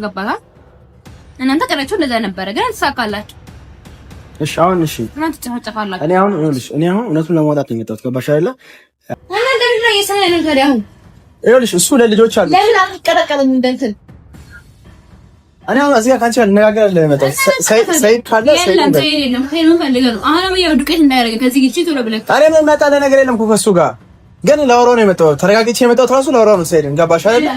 ገባህ? እናንተ ቀረችሁ እንደዛ ነበረ፣ ግን አልተሳካላችሁ። እሺ አሁን እሺ፣ እናንተ ትጨፋጨፋላችሁ። እኔ አሁን ይኸውልሽ፣ እኔ አሁን እውነቱን ለማውጣት ነው የመጣሁት። ገባሽ አይደለ? እና እንደምን ነው እየሰራ ነው ታዲያ? አሁን ይኸውልሽ፣ እሱ ለልጆች አሉ። ለምን አትቀጠቀጥም? እንደ እንትን እኔ አሁን እዚህ ጋር ካንቺ ጋር ልነጋገር አይደለም የመጣሁት። ሰይድ ካለ ሰይድ የለም፣ ሰይድ የለም። ሰይድ ፈልገህ ነው አሁን ያው ዱቄት እንዳያደርግ ከዚህ ግጭት ቶሎ ብለህ። እኔ ምንም የሚያጣላ ነገር የለም እኮ ከእሱ ጋር ግን ላወራው ነው የመጣሁት። ተረጋግቼ የመጣሁት ራሱ ላወራው ነው። ሰይድን ገባሽ አይደለ?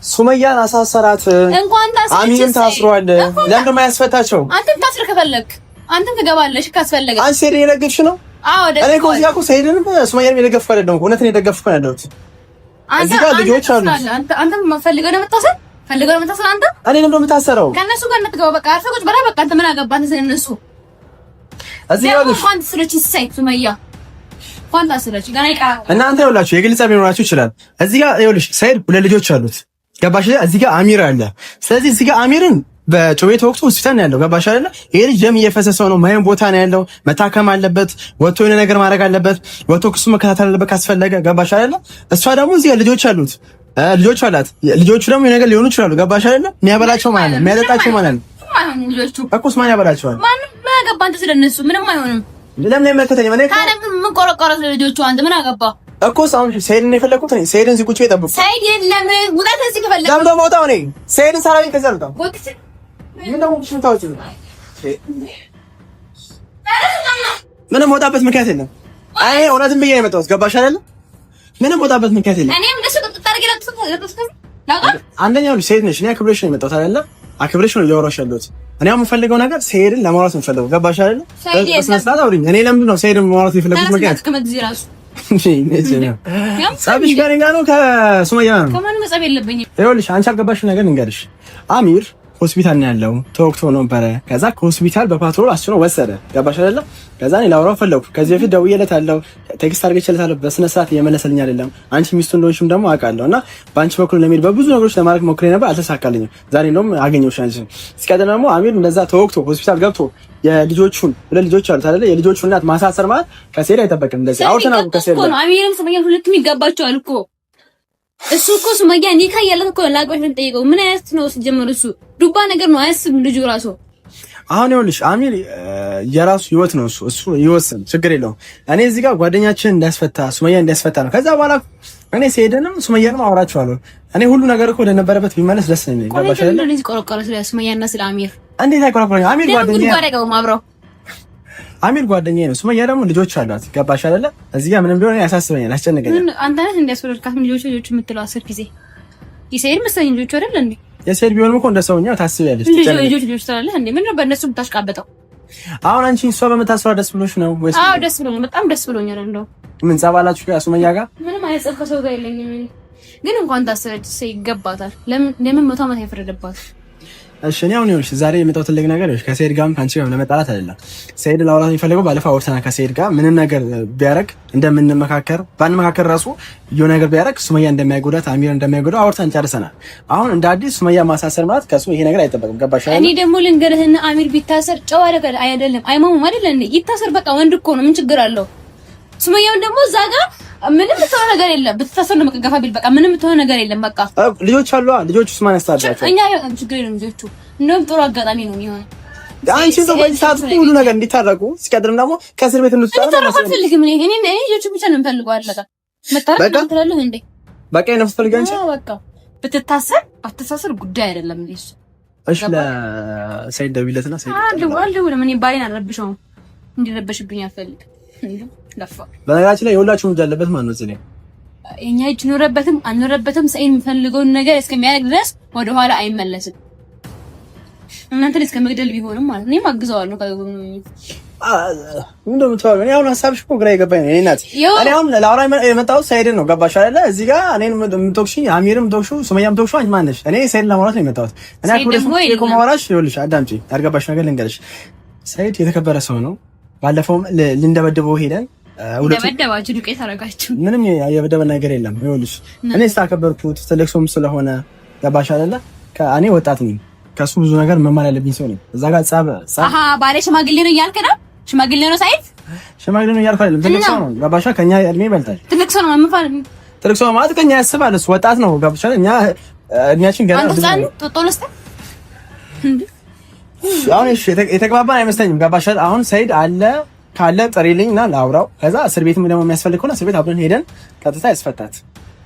ሱመያን አሳሰራት። እንኳን ታስረች፣ አሚንም ታስሯል። ለምንድን ነው የማያስፈታቸው? አንተም ታስር ከፈለክ አንተም ትገባለሽ ካስፈለገ። አንቺ ሰይድን የደገፍሽ ነው? አዎ እኔ እኮ እዚህ ጋር እኮ ሰይድንም ሱመያንም የደገፍኩ አይደለም፣ እውነትን የደገፍኩ ነው ያለሁት። እዚህ ጋር ልጆች አሉ። አንተም ፈልገህ ነው የምታስር፣ ፈልገህ ነው የምታስር አንተ። እኔ ለምንድን ነው የምታሰረው? ከእነሱ ጋር እንትገባ በቃ አርፈህ ቁጭ በላ። በቃ አንተ ምን አገባህ ስለ እነሱ? እዚህ ጋር እንኳን ታስረች ሰይድ ሱመያ እንኳን ታስረች ገና ይቀራል። እናንተ ይኸውላችሁ የግል ጸብ ሊኖራችሁ ይችላል። እዚህ ጋር ይኸውልሽ ሰይድ ሁለት ልጆች አሉት። ገባሽ? እዚህ ጋር አሚር አለ። ስለዚህ እዚህ ጋር አሚርን በጩቤ ተወግቶ ሆስፒታል ነው ያለው። ገባሽ አይደለ? ይሄ ልጅ ደም እየፈሰሰው ነው። ማይሆን ቦታ ነው ያለው። መታከም አለበት። ወጥቶ የሆነ ነገር ማድረግ አለበት። ወጥቶ ክሱ መከታተል አለበት ካስፈለገ። ገባሽ አይደለ? እሷ ደግሞ እዚህ ጋር ልጆች አሉት፣ ልጆች አላት። ልጆቹ ደግሞ የሆነ ነገር ሊሆኑ ይችላሉ። ገባሽ አይደለ? የሚያበላቸው ማለት ነው፣ የሚያጠጣቸው ማለት ነው ልጆቹ እኮ ማን ያበላቸዋል? ማንም ምን አገባ አንተ ስለነሱ ምንም አይሆንም። ለምን አይመለከተኝም? እኔ ታዲያ ምን ቆረቆረ ስለ ልጆቹ አንተ ምን አገባ እኮ አሁን ሰይድን የፈለኩት እኔ ሰይድን እዚህ ቁጭ ብዬ ጠብቁ። ሰይድ የለም ውጣት እዚህ ከፈለክ ለምን ደግሞ ወጣሁ እኔ ሰይድን ሳላገኝ ከዚህ አልወጣም። ምን ደግሞ የምታወጪው? ምንም ወጣበት ምክንያት የለም። አይ እውነትም ብዬ ነው የመጣሁት። ገባሽ አይደለ? ምንም ወጣበት ምክንያት የለም። እኔም እንደሱ አንደኛው ሴት ነሽ፣ እኔ አክብሬሽ ነው የመጣሁት አይደለ? አክብሬሽ ነው እያወራሽ ያለሁት። እኔ አሁን የምፈልገው ነገር ሰይድን ለማውራት ነው የምፈልገው። ገባሽ አይደለ? በስነ ስርዓት አውሪኝ። እኔ ለምንድን ነው ሰይድን ማውራት የፈለኩት ምክንያት ጸብሽ ከእኔ ጋር ነው ከሱመያ ነው? ከማንም ጸብ የለብኝም። ይኸውልሽ አንቺ አልገባሽም ነገር ልንገርሽ። አሚር ሆስፒታል ነው ያለው፣ ተወግቶ ነበረ። ከዛ ከሆስፒታል በፓትሮል አስጭኖ ወሰደ። ገባሽ አይደለ? ከዛ እኔ ላወራው ፈለኩ። ከዚህ በፊት ደውዬለታለሁ፣ text አድርጌለታለሁ። በስነ ስርዓት እየመለሰልኝ አይደለም። አንቺ ሚስቱ እንደሆንሽም ደግሞ አውቃለሁ እና በአንቺ በኩል ለመሄድ በብዙ ነገሮች ለማድረግ ሞክሬ ነበር፣ አልተሳካልኝም። ዛሬ እንደውም አገኘሁሽ አንቺን። ሲቀጥል ደግሞ አሚር እንደዛ ተወግቶ ሆስፒታል ገብቶ የልጆቹን ሁለት ልጆች አሉት አይደለ? የልጆቹን እናት ማሳሰር ማለት ከሴት አይጠበቅም። እንደዚህ አውርተናል ከሴት ጋር አሚርም ሱመያ ሁለቱም ይገባቸዋል እኮ እሱ እኮ ሱመያ ኒካ እያላት እኮ ላግባሽ ነው የምጠይቀው። ምን አይነት ነው ሲጀመር? እሱ ዱባ ነገር ነው አያስብም ልጁ ራሱ። አሁን ይኸውልሽ አሚር የራሱ ህይወት ነው እሱ እሱ ይወስን፣ ችግር የለውም። እኔ እዚህ ጋር ጓደኛችን እንዲያስፈታ ሱመያ እንዲያስፈታ ነው። ከዛ በኋላ እኔ ሰይድንም ሱመያንም አወራቸዋለሁ። እኔ ሁሉ ነገር እኮ ወደነበረበት ቢመለስ ደስ ነው የሚለኝ። ገባሽ አይደል? እንደዚህ ቆረቆረ ስለ ሱመያና ስለ አሚር እንዴት አይቆረቆረኝ? አሚር ጓደኛዬ አብረው አሚር ጓደኛዬ ነው። ሱመያ ደግሞ ልጆች አሏት። ገባሽ አይደለ? እዚህ ጋር ምንም ቢሆን ያሳስበኛል፣ ያስጨንቀኛል። አንተ ነህ እንዲያስወለድካት ልጆች ልጆች የምትለው 10 ጊዜ የሰይድ መሰለኝ ልጆች አይደል እንዴ? የሰይድ ቢሆንም እኮ እንደ ሰውኛ ታስቢያለሽ። ልጆች ልጆች ትላለህ እንዴ? ምንድን ነው በእነሱ የምታሽቃበጠው? አሁን አንቺ እሷ በምታስሯ ደስ ብሎሽ ነው ወይስ? አዎ ደስ ብሎኛል፣ በጣም ደስ ብሎኛል። እንደው ምን ጸብ አላችሁ ከሱመያ ጋር? ምንም አይነት ጸብ ከሰው ጋር የለኝም። ግን እንኳን ታሰረች ይገባታል። ለምን ለምን 100 ዓመት አይፈረድባት? እሺ እኔ አሁን ይኸውልሽ ዛሬ የመጣው ትልቅ ነገር ይኸውልሽ ከሰይድ ጋርም ከአንቺ ጋርም ለመጣላት አይደለም። ሰይድ ላውራት የሚፈልገው ባለፈው አውርተናል ከሰይድ ጋር ምንም ነገር ቢያደርግ እንደምንመካከር ባንመካከር ራሱ የሆነ ነገር ቢያደርግ ሱመያ እንደማይጎዳት አሚር እንደማይጎዳው አውርተን ጨርሰናል። አሁን እንደ አዲስ ሱመያ ማሳሰር ማለት ከሱ ይሄ ነገር አይጠበቅም። ገባሽ? እኔ ደግሞ ልንገርህና አሚር ቢታሰር ጨዋ ነገር አይደለም፣ አይማሙም አይደለ እንዴ? ይታሰር በቃ ወንድ እኮ ነው። ምን ችግር አለው? ሱመያውን ደግሞ እዛ ጋር ምንም የምትሆነው ነገር የለም። ብትታሰር ነው መገፋ ቢል በቃ ምንም የምትሆነው ነገር የለም። በቃ ልጆች አሉ። ልጆቹ ማን ያስተዳድራቸው? እኛ ችግር የለም። ልጆቹ እንደውም ጥሩ አጋጣሚ ነው የሚሆነው። አንቺ ሰው በዚህ ሰዓት ሁሉ ነገር እንዲታረቁ ሲቀጥልም ደግሞ ከእስር ቤት እንድትወጣ ነው አልፈልግም። እኔ እኔ እኔ ልጆቹ ብቻ ነው የምፈልገው። አለቀ። መታረቅ ነው ትላለህ እንዴ? በቃ የነፍስ ፈልጋ አንቺ በቃ ብትታሰር አትታሰር ጉዳይ አይደለም። እሱ እሺ፣ ለሰይድ ደውይለትና ሰይድ አልደውልም። እኔ ባሌን አልረብሸውም። እንዲረበሽብኝ አልፈልግም። በነገራችን ላይ የሁላችሁም እጅ አለበት ማለት ነው። እዚህ ላይ የኛ እጅ ኖረበትም አልኖረበትም ሰይድ የሚፈልገውን ነገር እስከሚያደርግ ድረስ ወደኋላ አይመለስም። እናንተን እስከ መግደል ቢሆንም ማለት ነው። እኔም አግዘዋለሁ። ምንድን ነው የምታወሪው? እኔ አሁን ሀሳብሽ እኮ ግራ የገባኝ ነው። እኔ እናት እኔ አሁን ላውራ የመጣሁት ሰይድን ነው። ገባሽ አይደለ? እዚህ ጋር እኔን የምትወቅሽኝ አሚርም የምትወቅሽው ሱመያም የምትወቅሽው አንቺ ማን ነሽ? እኔ ሰይድን ለማውራት ነው የመጣሁት። እኔ አክብሬሽ እኮ ማውራሽ። ይኸውልሽ አዳምጪ፣ ያልገባሽ ነገር ልንገርሽ። ሰይድ የተከበረ ሰው ነው። ባለፈውም ልንደበድበው ሄደን ደበደባችሁ፣ ዱቄት አደረጋችሁ። ምንም የበደበ ነገር የለም። ይኸውልሽ እኔ ስላከበርኩት ትልቅ ሰውም ስለሆነ ገባሽ አይደለ? እኔ ወጣት ነኝ። ከሱ ብዙ ነገር መማር ያለብኝ ሰው ነኝ። እዛ ጋር ጸብ አሃ ባሌ ሽማግሌ ነው እያልክ ነው? ሽማግሌ ነው ሳይድ፣ ሽማግሌ ነው እያልኩ አይደለም። ትልቅ ሰው ነው ገባሽ? ከኛ እድሜ ይበልጣል። ትልቅ ሰው ነው ማለት ትልቅ ሰው ማለት ከኛ ያስባል። እሱ ወጣት ነው ገባሽ? እኛ እድሜያችን ገና አንተ ህፃን ጦጦ ነስተህ አሁን እሺ፣ የተግባባን አይመስለኝም። ገባሽ? አሁን ሰይድ አለ ካለ ጥሪልኝ እና ላውራው። ከዛ እስር ቤትም ደግሞ የሚያስፈልግ ከሆነ እስር ቤት አብረን ሄደን ቀጥታ ያስፈታት።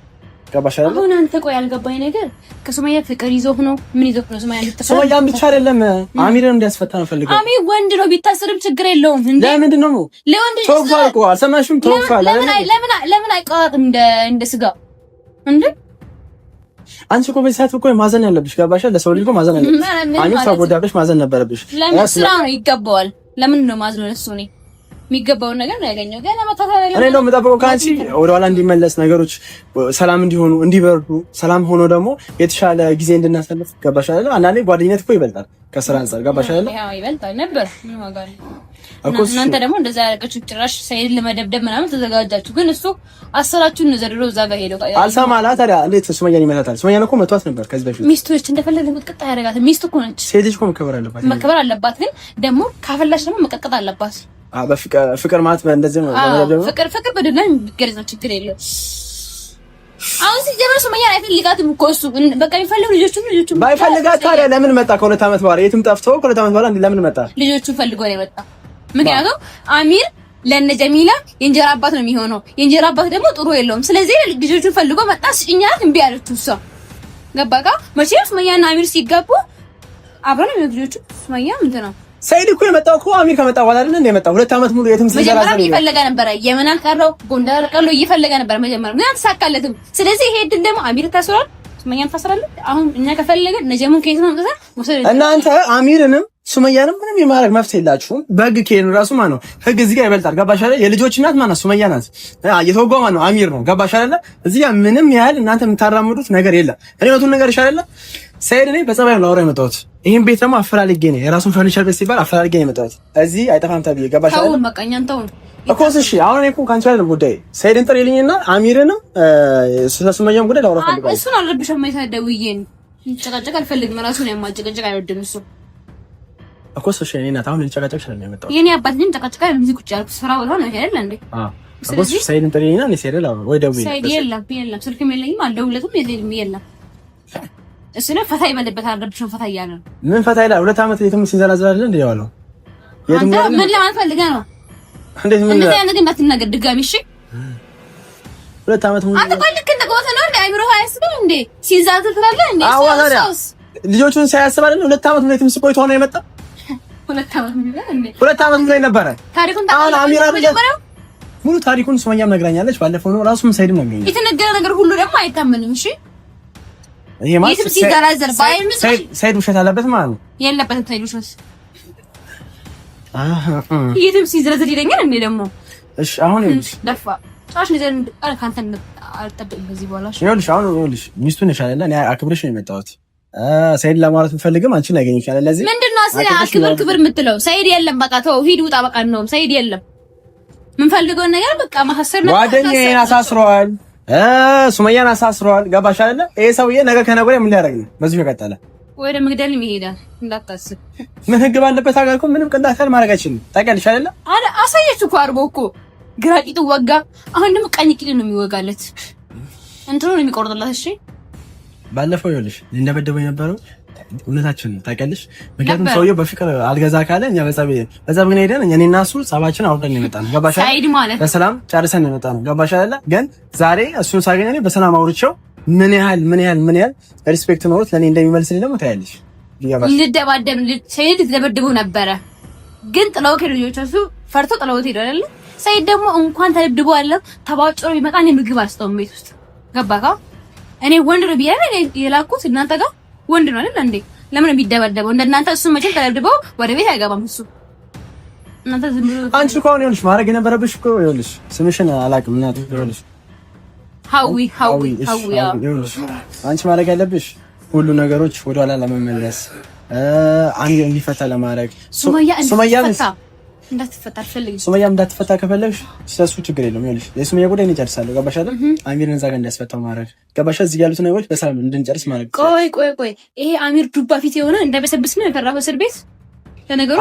ገባሽ አይደል? አሁን አንተ ቆይ ያልገባኝ ነገር ከሱመያ ፍቅር ይዞህ ነው? ምን ይዞህ ነው? ሱመያ እንድትፈታ ሱመያን ብቻ አይደለም አሚርን እንዲያስፈታ ነው ፈልገው። አሚር ወንድ ነው፣ ቢታሰርም ችግር የለውም። እንዴ ለምንድን ነው ለወንድ ተወግቷል እኮ አልሰማሽም? ተወግቷል። ለምን ለምን አይቀጣጥም እንደ እንደ ስጋ እንዴ? አንቺ እኮ በዚህ ሰዓት እኮ ማዘን ያለብሽ ገባሽ? ለሰው ልጅ እኮ ማዘን ያለብሽ አሚር ተጎዳብሽ፣ ማዘን ነበረብሽ። ለምን ስራ ነው ይገባዋል። ለምን ነው ማዝነው ለሱ እኔ የሚገባውን ነገር ነው ያገኘው። ገና መታሰር እኔ እንደውም የምጠብቀው ከአንቺ ወደኋላ እንዲመለስ ነገሮች ሰላም እንዲሆኑ እንዲበርዱ፣ ሰላም ሆኖ ደግሞ የተሻለ ጊዜ እንድናሳልፍ። ገባሽ አይደለ? አንዳንዴ ጓደኝነት እኮ ይበልጣል ከስራ አንፃር። ገባሽ አይደለ? ያው ይበልጣል ነበር። ምን ዋጋ አለው? እናንተ ደግሞ እንደዛ ያደረገችው ጭራሽ ሰይድ ለመደብደብ ምናምን ተዘጋጃችሁ። ግን እሱ አሰራችሁን ነው ዘድሮ እዛ ጋር ሄደው አልሰማ አላ። ታዲያ እንዴት ሱመያን ይመታታል? ሱመያን እኮ መቷት ነበር ከዚህ በፊት። ሚስቶች እንደፈለገ ቅጥቅጥ አያደርጋትም። ሚስቱ እኮ ነች። ሴት ልጅ እኮ መከበር አለባት፣ መከበር አለባት። ግን ደግሞ ካፈላሽ ደግሞ መቀጥቀጥ አለባት። በፍቅር ማለት እንደዚህ ነው። ፍቅር ፍቅር በደላ የሚገለጽ ነው። ችግር የለውም። አሁን ሲጀመር ሱመያን አይፈልጋትም እኮ እሱ በቃ የሚፈልግ ልጆቹን ልጆቹን ባይፈልጋት ታዲያ ለምን መጣ? ከሁለት ዓመት በኋላ የትም ጠፍቶ ከሁለት ዓመት በኋላ ለምን መጣ? ልጆቹን ፈልጎ ነው የመጣ። ምክንያቱም አሚር ለነ ጀሚላ የእንጀራ አባት ነው የሚሆነው። የእንጀራ አባት ደግሞ ጥሩ የለውም። ስለዚህ ልጆቹን ፈልጎ መጣ። ስጭኝ አላት፣ እምቢ አለችው እሷ። ገባካ? መቼም ሱመያና አሚር ሲጋቡ አብረው ነው ልጆቹ። ሱመያ ምንድን ነው ሰይድ እኮ የመጣው እኮ አሚር ከመጣ በኋላ አይደል እንደ የመጣው። ሁለት ዓመት ሙሉ የትም ሲዘራዘር እየፈለገ ነበረ። የመን አልቀረው ጎንደር አልቀረው እየፈለገ ነበር መጀመሪያ፣ ግን አልተሳካለትም። ስለዚህ ይሄ ድል ደግሞ አሚር ታስሯል፣ ሱመያም ታስራለች። አሁን እኛ ከፈለገ ነጀሙን ከየት ነው መውሰድ። እናንተ አሚርንም ሱመያንም ምንም የማድረግ መፍትሄ የላችሁም። በህግ ከሄድን ራሱ ማነው ነው ህግ እዚህ ጋር ይበልጣል። ገባሽ አይደል? የልጆች እናት ማነው? ሱመያ ናት። የተወጋው ማነው? አሚር ነው። ገባሽ አይደል? እዚህ ጋር ምንም ያህል እናንተ የምታራምዱት ነገር የለም። እኔ እውነቱን ነገር ይሻላል ሰይድ እኔ በጸባይ ነው ላወራ የመጣሁት። ይሄን ቤት ደግሞ አፈላልጌ ነው የራሱን ፈርኒቸር ቤት ሲባል አፈላልጌ ነው የመጣሁት። እዚህ አይጠፋም ተብዬ ገባሽ አይደል? ተውን በቃ እኛን ተውን እኮ እሺ። አሁን እኔ እኮ ካንቺ አይደለም ጉዳይ ሰይድን ጥሪልኝና አሚርንም ስለ ሱመያም ጉዳይ ላወራ ፈልጋለሁ። እሱን አልረብሽም። ደውዬ ጨቃጨቅ አልፈልግም። ራሱን ያማጨቀጨቅ አይወድም እሱ እኮ እሱ። እሺ እኔ እናት አሁን ልጨቃጨቅ ስለሆነ የመጣሁት የኔ አባት ግን ጨቃጨቅ አይደለም። እዚህ ቁጭ ያልኩት ስራ ቦታ ነው አይደል እንዴ? አዎ እኮ እሺ። ሰይድን ጥሪልኝና እኔ ሰይድን ላወራ ወይ ደውዬ። ሰይድ የለም የለም፣ ስልክም የለኝም፣ አልደውለትም፣ የለም የለም። እሱ ነው ፈታ ይበልበት። አልረብሽም። ፈታ እያለ ነው። ምን ፈታ ይላል? ሁለት ዓመት የትም ሲንዘላዘል አይደል እንዴ የዋለው? የትም ምን ለማለት ፈልገህ ነው? እንዴት ምን እንደዚህ አይነት እንዳትናገር ድጋሚ እሺ። ሁለት ዓመት ሙሉ አንተ ቆይ፣ ልክ እንደ ጎተ ነው እንዴ? አይምሮ አያስብም እንዴ? ሲንዘላዘል ትላለህ እንዴ? አዎ ታዲያ ልጆቹን ሳያስብ አይደል ሁለት ዓመት ሙሉ የትም ሲቆይቶ ነው የመጣው። ሁለት ዓመት ሙሉ እንዴ? ሁለት ዓመት ሙሉ ነበረ። ታሪኩን አሁን አሚራ ሙሉ ታሪኩን ሱመያም ነግራኛለች። ባለፈው ነው ራሱም ሰይድም ነግሮኛል። የተነገረ ነገር ሁሉ ደግሞ አይታመንም። እሺ ይሄ ማለት ሰይድ ውሸት አለበት ማለት ነው። የለበትም ሰይድ ውሸት። የትም ሲዘረዘር ይለኛል እንዴ ደግሞ። እሺ አሁን ይኸውልሽ ደፋ ጫሽ ነገር ካንተ አልጠብቅም ከዚህ በኋላ። እሺ ይኸውልሽ አሁን ይኸውልሽ ሚስቱ ነሽ አይደለ? እኔ አክብሬሽ ነው የመጣሁት። ሰይድ ለማውራት ብፈልግም አንቺን ላገኝ ይችላል። ለዚህ ምንድን ነው አክብር ክብር የምትለው? ሰይድ የለም በቃ ተው፣ ሂድ ውጣ በቃ ነው ሰይድ የለም። የምንፈልገውን ነገር በቃ ማሳሰር ነው። ጓደኛዬን አሳስረዋል፣ ሱመያን አሳስረዋል። ገባሽ አይደለ? ይሄ ሰውዬ ነገ ከነገ ወዲያ ምን ሊያደርግ ነው? በዚሁ ከቀጠለ ወደ መግደል ይሄዳል። እንዳታስብ። ምን ህግ ባለበት ሀገር እኮ ምንም ቅንጣት ያህል ማድረግ አይችልም። ታውቂያለሽ አይደለ? አለ አሳየች እኮ አድርጎ እኮ ግራ ቂጡ ወጋ። አሁን ደግሞ ቀኝ ቂጡ ነው የሚወጋለት፣ እንትኑ ነው የሚቆርጥላት። እሺ ባለፈው ይኸውልሽ እንደበደበው የነበረው እውነታችን ነው ታውቂያለሽ። ምክንያቱም ሰውየው በፍቅር አልገዛ ካለ እኛ በጸብ በጸብ ግን ሄደን እኔና እሱ ጸባችን አውርደን የመጣ ነው። ገባሽ አይደል? በሰላም ጨርሰን የመጣ ነው። ገባሽ አይደለ? ግን ዛሬ እሱን ሳገኝ እኔ በሰላም አውርቼው ምን ያህል ምን ያህል ምን ያህል respect ኖሮት ለእኔ እንደሚመልስልኝ ደግሞ ታያለሽ። ልደባደብ ሰይድ ልደበድበው ነበረ፣ ግን ጥለው ከሄዱ ልጆች እሱ ፈርቶ ጥለውት ሄዱ አይደለ? ሰይድ ደግሞ እንኳን ተደብድቦ አለ ተባጭሮ ቢመጣ እኔ ምግብ አልሰጠውም ቤት ውስጥ ገባካ? እኔ ወንድ ነው ብዬ የላኩት እናንተ ጋር ወንድ ነው አይደል እንዴ? ለምን የሚደበደበው? እንደናንተ እሱ መቼም ተደብድበው ወደ ቤት አይገባም እሱ። እናንተ ዝም ብሎ አንቺ እኮ አሁን ይኸውልሽ ማድረግ የነበረብሽ እኮ ይኸውልሽ ስምሽን አላውቅም እና ይኸውልሽ ሀዊ ሀዊ ሀዊ ይኸውልሽ አንቺ ማድረግ ያለብሽ ሁሉ ነገሮች ወደኋላ ለመመለስ አንድ እንዲፈታ ለማድረግ ሱመያ እንዳትፈታ አልፈልግም። ሱመያ እንዳትፈታ ከፈለግሽ ስለሱ ችግር የለውም። ይኸውልሽ የሱመያ ጉዳይ እኔ እጨርሳለሁ። ገባሽ አይደል? አሚርን እዛ ጋር እንዲያስፈታው ማድረግ ገባሽ? እዚህ ያሉት ነገሮች በሰላም እንድንጨርስ ማድረግ። ቆይ ቆይ ቆይ፣ ይሄ አሚር ዱባ ፊት የሆነ እንዳይበሰብስ ነው የፈራኸው እስር ቤት። ለነገሩ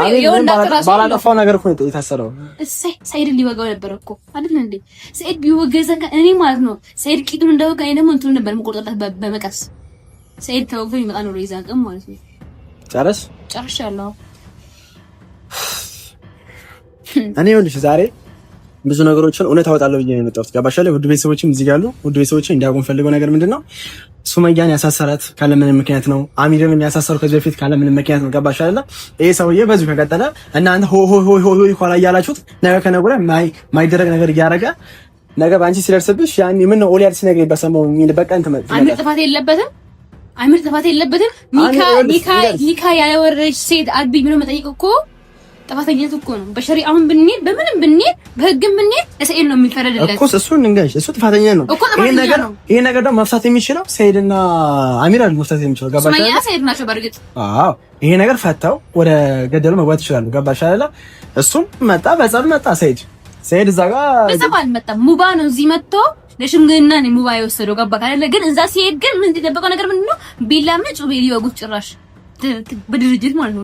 ባላጠፋው ነገር እኮ ነው የታሰረው። እሰይ ሰይድን ሊወጋው ነበር እኮ አይደል እንዴ? ሰይድ ቢወገዘ እኔ ማለት ነው ሰይድ ቂጡን እንደወጋ እኔ ደግሞ እንትኑን ነበር የምቆርጥለት በመቀስ። ሰይድ ተወግቶ ይመጣ ነው የዛን ቀን ማለት ነው። ጨረስ ጨርሻለሁ። እኔ ይኸውልሽ ዛሬ ብዙ ነገሮችን እውነት አወጣለሁ ብዬ ነው የመጣሁት። ገባሽ አይደል? ውድ ቤተሰቦችም እዚህ ጋር አሉ። ውድ ቤተሰቦችም እንዲያውቁ ፈልገው ነገር ምንድነው ሱመያን ያሳሰራት ካለምንም ምክንያት ነው። አሚርንም ያሳሰሩ ከዚህ በፊት ካለምንም ምክንያት ነው። ገባሽ አይደል? ይሄ ሰውዬ በዚሁ ከቀጠለ እናንተ ሆ ሆ ሆ ሆ ሆ እያላችሁት ነገ ከነገ ወዲያ ማይደረግ ነገር እያደረገ ነገ በአንቺ ሲደርስብሽ ያኔ ምን ነው ኦሊያድ ሲነግረኝ በሰማው የሚል በቃ እንትን አሚር ጥፋት የለበትም። አሚር ጥፋት የለበትም። ኒካ ኒካ ኒካ ያወረች ሴት አግቢኝ ብሎ መጠየቅ እኮ ጥፋተኝነት እኮ ነው። በሸሪዓውን ብንሄድ በምንም ብንሄድ በህግም ብንሄድ ለሰኢድ ነው የሚፈረድለት እኮ። እሱን እንጋሽ እሱ ጥፋተኛ ነው። ይሄ ነገር ደግሞ መፍታት የሚችለው ሰኢድና አሚር አይደል መፍታት የሚችለው ገባሽ? ሱመያ ሰኢድ ናቸው በእርግጥ አዎ። ይሄ ነገር ፈተው ወደ ገደሉ መግባት ይችላሉ። ገባሽ አይደለ? እሱም መጣ በጸብ መጣ ሰኢድ ሰኢድ እዛ ጋር በጸብ አልመጣም። ሙባ ነው እዚህ መጥቶ ለሽምግልና ነው ሙባ የወሰደው። ገባህ አይደለ? ግን እዛ ሲሄድ ግን ምን የጠበቀው ነገር ምንድነው? ቢላም ጩቤ ሊወጉት ጭራሽ በድርጅት ማለት ነው።